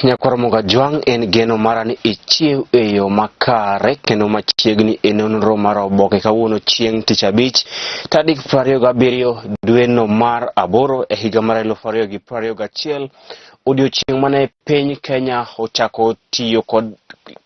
Nyakwar Mogajwang' en geno mara ni ichiew e yo makare kendo machiegni e nonro mar oboke kawuono chieng' tich abich tarik 27 dweno mar aboro e higa mar 2021 odiochieng' mane piny Kenya ochako tiyo kod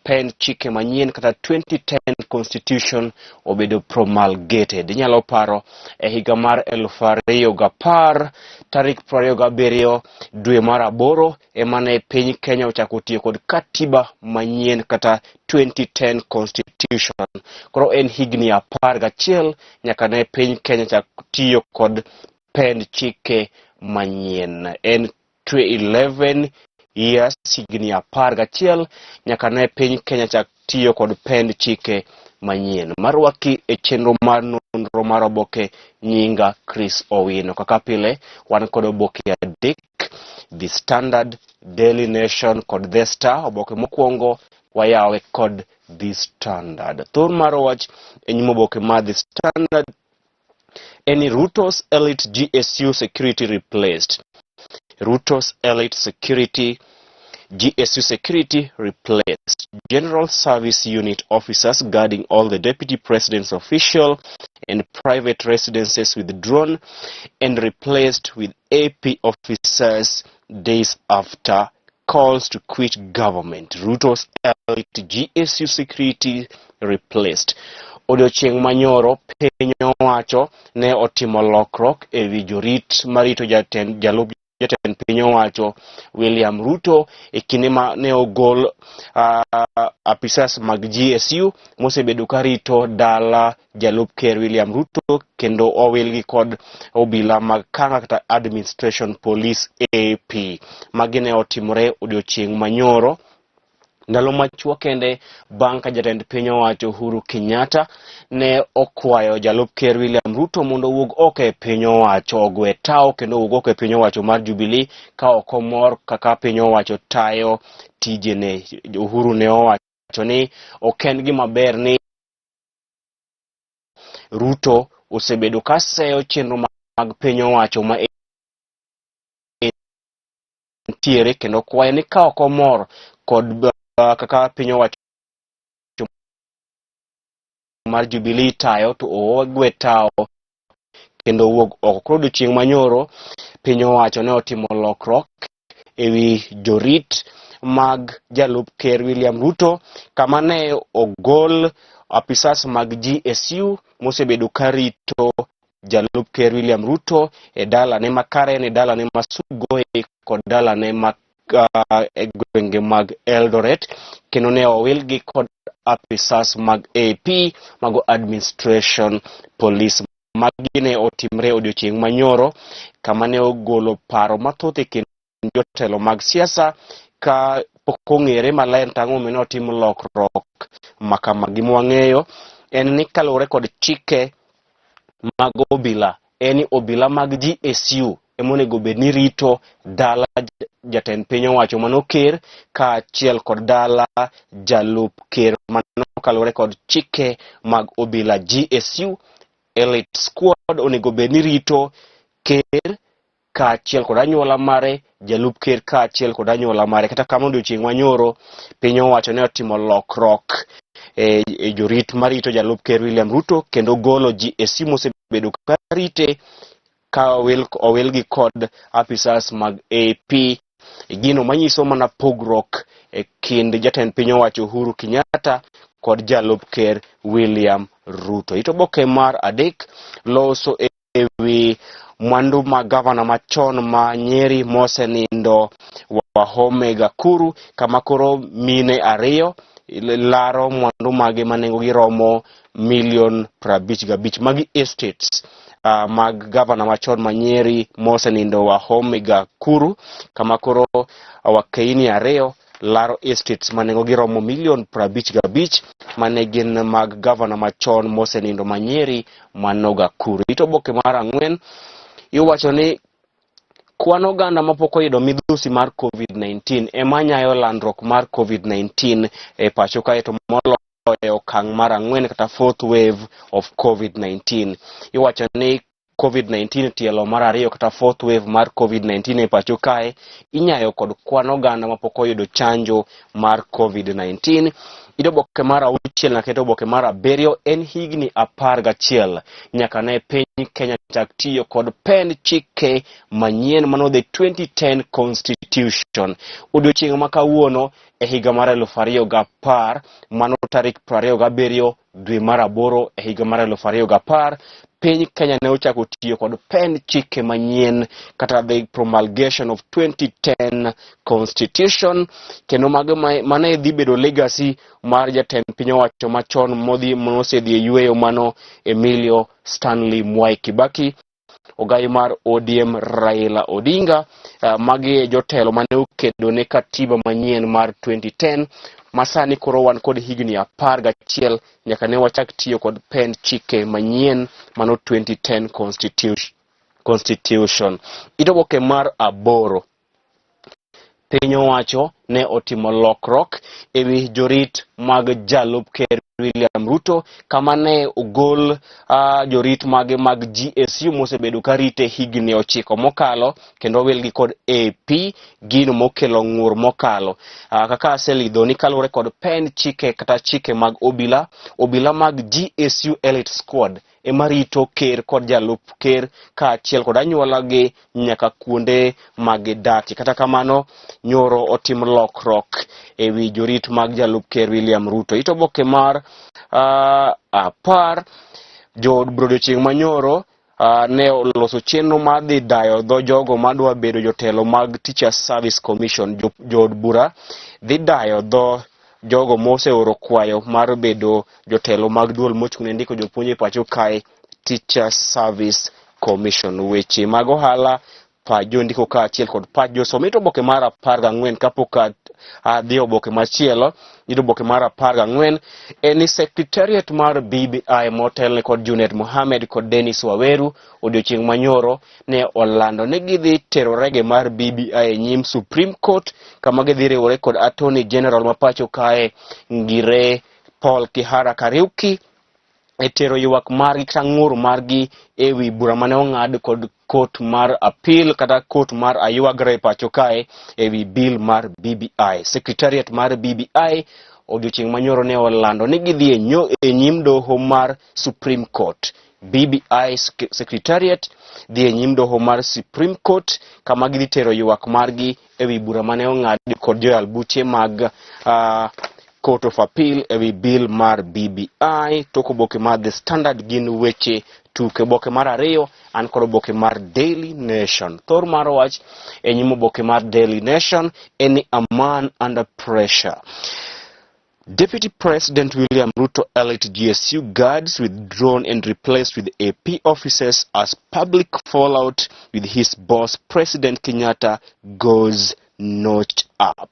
pend chike manyien kata 2010 constitution obedo promulgated. Inyalo paro e higa mar 2010 tarik 27 dwe mar aboro ema ne piny Kenya ochako tiyo kod katiba manyien kata 2010 constitution. Koro en higni 11 nyaka ne piny Kenya chak tiyo kod pend chike manyien. En 11 years, higni 11 nyaka ne piny Kenya chak tiyo kod pend chike manyien. Marwaki e chenro mar nonro mar oboke nyinga Chris Owino. Kaka pile wan kod oboke adek, The Standard, Daily Nation kod The Star. Oboke mokwongo wayawe kod The Standard. Thor mar wach e nyim oboke mar The Standard en ni Ruto's elite GSU security replaced. Ruto's elite security GSU security replaced. General Service Unit officers guarding all the deputy president's official and private residences withdrawn and replaced with AP officers days after calls to quit government. Ruto's elite GSU security replaced. Odiochieng' manyoro piny owacho ne otimo lokruok e wi jorit marito jatend jalup jatend piny owacho William Ruto e kinde ma ne ogol apisas mag GSU mosebedo ka rito dala jalup ker William Ruto kendo owilgi kod obila mag Kanga kata Administration Police AP. Magi ne otimore odiochieng' manyoro ndalo machuok kende bang' ka jatend piny owacho Uhuru Kenyatta ne okwayo jalup ker William Ruto mondo owuog oko e piny owacho, ogwe tawo kendo owuog oko e piny owacho mar Jubilee ka ok omor kaka piny owacho tayo tijene. Uhuru ne owacho ni ok en gima ber ni Ruto osebedo ka seyo chenro mag piny owacho ma entiere kendo kwaye ni ka ok omor kod kaka piny owacho mar Jubilee tayo to ogwe tawo kendo owuog oko. Koro odiochieng' manyoro piny owacho ne otimo lokruok e wi jorit mag jalup ker William Ruto kama ne ogol apisas mag GSU mosebedo ka rito jalup ker William Ruto e dalane ma Karen, e dalane ma Sugoi kod dalane ma e gwenge mag Eldoret kendo ne owilgi kod apisas mag AP mago Administration Police. Magi ne otimre odiochieng' manyoro kama ne ogolo paro mathoth e kind jotelo mag siasa ka pok ong'ere maler to ang'o momiyo ne otim lokruok ma kama. Gima wang'eyo en ni kaluwore kod chike mag obila en ni obila mag GSU ema onego bed ni rito dala jatend piny owacho mano ker kaachiel kod dala jalup ker mano kaluwore kod chike mag obila. GSU Elite Squad onego bed ni rito ker kaachiel kod anyuola mare, jalup ker kaachiel kod anyuola mare. Kata kamano odiochieng' manyoro piny owacho ne otimo lokruok e jorit marito jalup ker William Ruto kendo golo GSU mosebedo ka rite ka owilgi kod apisas mag AP, gino manyiso mana pogruok e kind jatend piny owacho Uhuru Kenyatta kod jalup ker William Ruto. It oboke mar adek loso e wi mwandu ma gavana machon ma Nyeri mosenindo Wahome Gakuru kama koro mine ariyo laro mwandu mage ma nengogi romo milion 55. Magi estates mag gavana machon ma Nyeri mosenindo Wahome Gakuru kama koro wakeini ariyo laro estates ma nengogi romo milion 55 mane gin mag gavana machon mosenindo ma Nyeri mano Gakuru. It oboke mar ang'wen iwacho ni kwan oganda mapok oyudo midhusi mar COVID-19 ema nyayo landruok mar COVID-19 e pacho kae to moloyo e okang' mar ang'wen kata fourth wave of COVID-19. Iwacho ni COVID-19 tielo mar ariyo kata fourth wave mar COVID-19 e pacho kae inyayo kod kwan oganda mapok oyudo chanjo mar COVID-19. Ito oboke mar auchiel nyaka ito oboke mar abiriyo en higni 11 nyaka ne piny Kenya chak tiyo kod pend chike manyien mano the 2010 Constitution. Odiochieng' ma kawuono e higa mar 2010 mano tarik 27 dwe mar aboro e higa mar 2010 piny Kenya ne ochako tiyo kod pend chike manyien kata the promulgation of 2010 Constitution kendo mago mane dhi bedo legacy mar jatend piny owacho machon modhi mosedhi e yueyo mano Emilio Stanley Mwai Kibaki ogai mar ODM Raila Odinga. Magi e jotelo mane okedo ne katiba manyien mar 2010 masani koro wan kod higni 11 nyaka ne wachak tiyo kod pend chike manyien mano 2010 Constitution. Ito oboke mar aboro piny owacho ne otimo lokruok ewi jorit mag jalup ker William Ruto kama ne ogol jorit mage mag GSU mosebedo ka rite higni 9 mokalo kendo owilgi kod AP gino mokelo ng'ur mokalo. Kaka aselidho ni kaluwore kod pend chike kata chike mag obila, obila mag GSU Elite Squad ema rito ker kod jalup ker kaachiel kod anyuolagi nyaka kuonde ma gidakie. Kata kamano, nyoro otim lokruok ewi jorit mag jalup ker William Ruto. Ito oboke mar 10 jood bura odiochieng' manyoro ne oloso chenro mar dhi dayo dho jogo madwa bedo jotelo mag Teachers Service Commission. Jood bura dhi dayo dho jogo moseoro kwayo mar bedo jotelo mag duol mochung' ne ndiko jopuonj e pacho kae Teachers Service Commission. Weche mag ohala pach jondiko kaachiel kod pach josomo. Ito oboke mar 14 kapok adhi oboke machielo. Ito oboke mar 14 en ni Secretariat mar BBI motelne kod Junet Mohamed kod Dennis Waweru odiochieng' manyoro ne olando ni gidhi tero rege mar BBI e nyim Supreme Court kama gidhi riwore kod Attorney General ma pacho kae Ngire Paul Kihara Kariuki e tero ywak margi kata ng'ur margi ewi bura mane ong'ad kod kot mar appeal kata kot mar aywagra e pacho kae ewi bill mar BBI. Secretariat mar BBI odiochieng' manyoro ne olando ni gidhi e nyim doho mar Supreme Court. BBI Secretariat dhi e nyim doho mar Supreme Court kama gidhi tero ywak margi ewi bura mane ong'adi kod joyal buche mag Court of Appeal ewi bill mar BBI. Tok oboke mar The Standard gin weche tuke. Oboke mar ariyo an kod oboke mar Daily Nation. Thor mar wach e nyim oboke mar Daily Nation en ni a man under pressure. Deputy President William Ruto elite GSU guards withdrawn and replaced with AP officers as public fallout with his boss President Kenyatta goes notch up.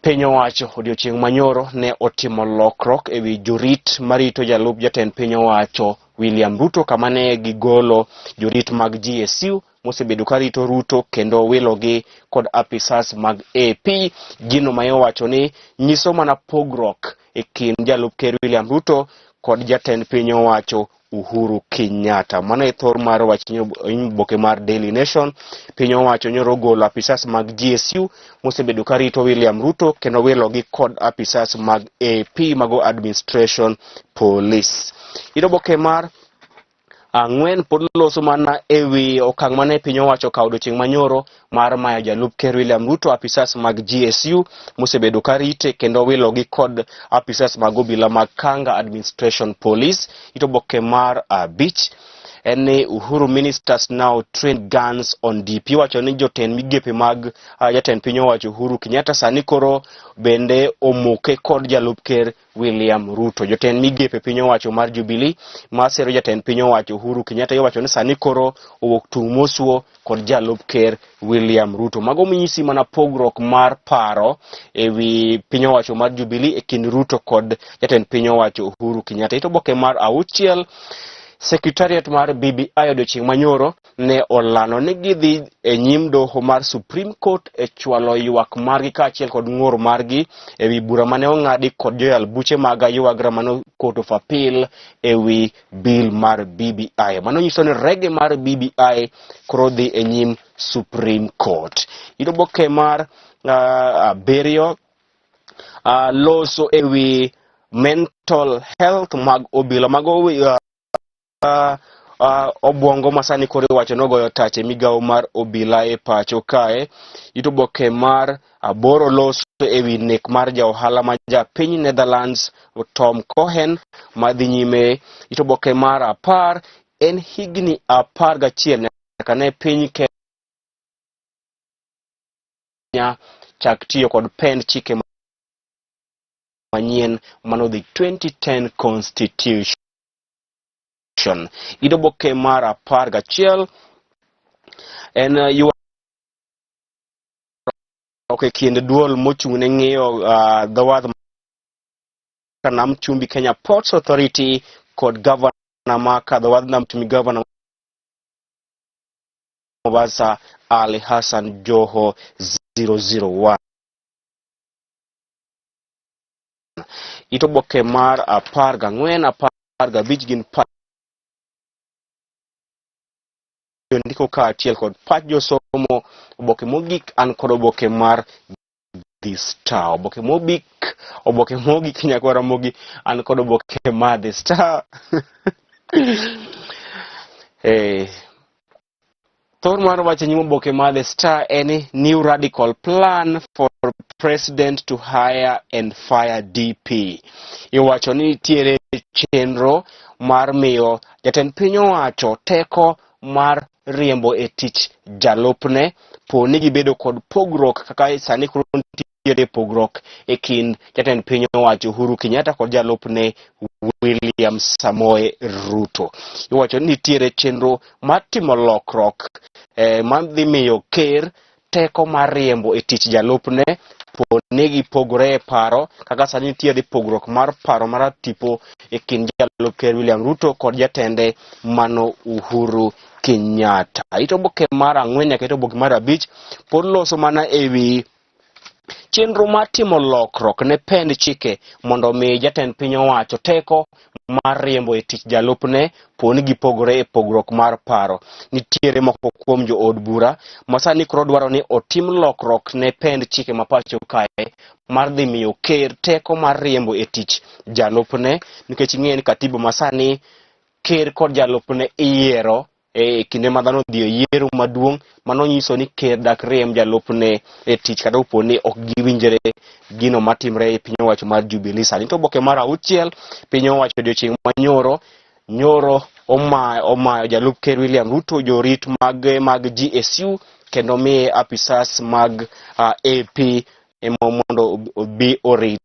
Piny owacho odiochieng' manyoro ne otimo lokruok ewi jorit marito jalup jatend piny owacho William Ruto kama ne gigolo jorit mag GSU mosebedo ka rito Ruto kendo wilogi kod apisas mag AP, gino ma iwacho ni nyiso mana pogruok e kind jalup ker William Ruto kod jatend piny owacho Uhuru Kenyatta. Mano e thor mar wach oboke mar Daily Nation. Piny owacho nyoro ogolo apisas mag GSU mosebedo ka rito William Ruto kendo wilogi kod apisas mag AP mago Administration Police. Ito oboke mar ang'wen pod loso mana ewi okang' mane piny owacho okawo odiochieng' manyoro mar mayo jalup ker William Ruto apisas mag GSU mosebedo ka rite kendo wilogi kod apisas mag obila mag Kanga Administration Police. Ito oboke mar 5 en ni Uhuru ministers now train guns on DP. Iwacho ni jotend migepe mag jatend piny owacho Uhuru Kenyatta sani koro bende omoke kod jalup ker William Ruto. Jotend migepe piny owacho mar Jubilee masero jatend piny owacho Uhuru Kenyatta iwacho ni sani koro owuok tung' mosuo kod jalup ker William Ruto. Mago minyisi mana pogruok mar paro ewi piny owacho mar Jubilee e kind Ruto kod jatend piny owacho Uhuru Kenyatta. Ito oboke mar 6 Secretariat mar BBI odiochieng' manyoro ne olando ni gidhi e nyim doho mar Supreme Court e chwalo ywak margi kaachiel kod ng'ur margi ewi bura mane ong'adi kod joyal buche mag aywagra mano Court of Appeal e wi bill mar BBI. Mano nyiso ni rege mar BBI koro dhi e nyim Supreme Court. Yudo oboke mar abiriyo loso e wi mental health mag obila mago obwongo ma sani koro iwacho nogoyo tach e migawo mar obila e pacho kae. It oboke mar aboro loso e wi nek mar ja ohala ma ja piny Netherlands Tom Cohen madhi nyime. It oboke mar 10 en higni 11 nyaka ne piny Kenya chak tiyo kod pend chike manyien mano the 2010 Constitution. It oboke mar 11 en ywak e kind duol mochung' ne ng'iyo dho wath Nam Chumbi Kenya Ports Authority kod gavana ma dho wath Nam Chumbi gavana Mombasa Ali Hassan Joho 001. It oboke mar 14 15 gin pach jondiko kaachiel kod pach josomo. Oboke mogik an kod oboke mar The Star. Oboke mogik, oboke mogik nyakwa Ramogi an kod oboke mar The Star. Thor mar wach e nyim oboke mar The Star en ni new radical plan for president to hire and fire DP. Iwacho ni nitiere chenro mar miyo jatend piny owacho teko mar riembo e tich jalupne po ni gibedo kod pogruok kaka sani koro nitiere pogruok e kind jatend piny owacho Uhuru Kenyatta kod jalupne William Samoei Ruto. Iwacho ni nitiere chenro mar timo lokruok madhi miyo ker teko mar riembo e tich jalupne po ni gipogore e paro kaka sani nitiere pogruok mar paro mar tipo e kind jalup ker William Ruto kod jatende mano Uhuru Kenyatta. It oboke mar 4 nyaka it oboke mar 5 pod loso mana e wi chenro mar timo lokruok ne pend chike mondo omi jatend piny owacho teko mar riembo e tich jalupne po ni gipogore e pogruok mar paro. Nitiere moko kuom jood bura ma sani koro dwaro ni otim lokruok ne pend chike ma pacho kae mar dhi miyo ker teko mar riembo e tich jalupne nikech ing'eyo ni katiba ma sani ker kod jalupne iyiero e kinde ma dhano odhi e yiero maduong' mano nyiso ni ker dak riemb jalupne e tich kata opo ni ok giwinjre gino matimre e piny owacho mar Jubilee sani. To oboke mar 6 piny owacho odiochieng' ma nyoro nyoro omayo jalup ker William Ruto jorit mag GSU kendo miye apisas mag AP mondo obi orit.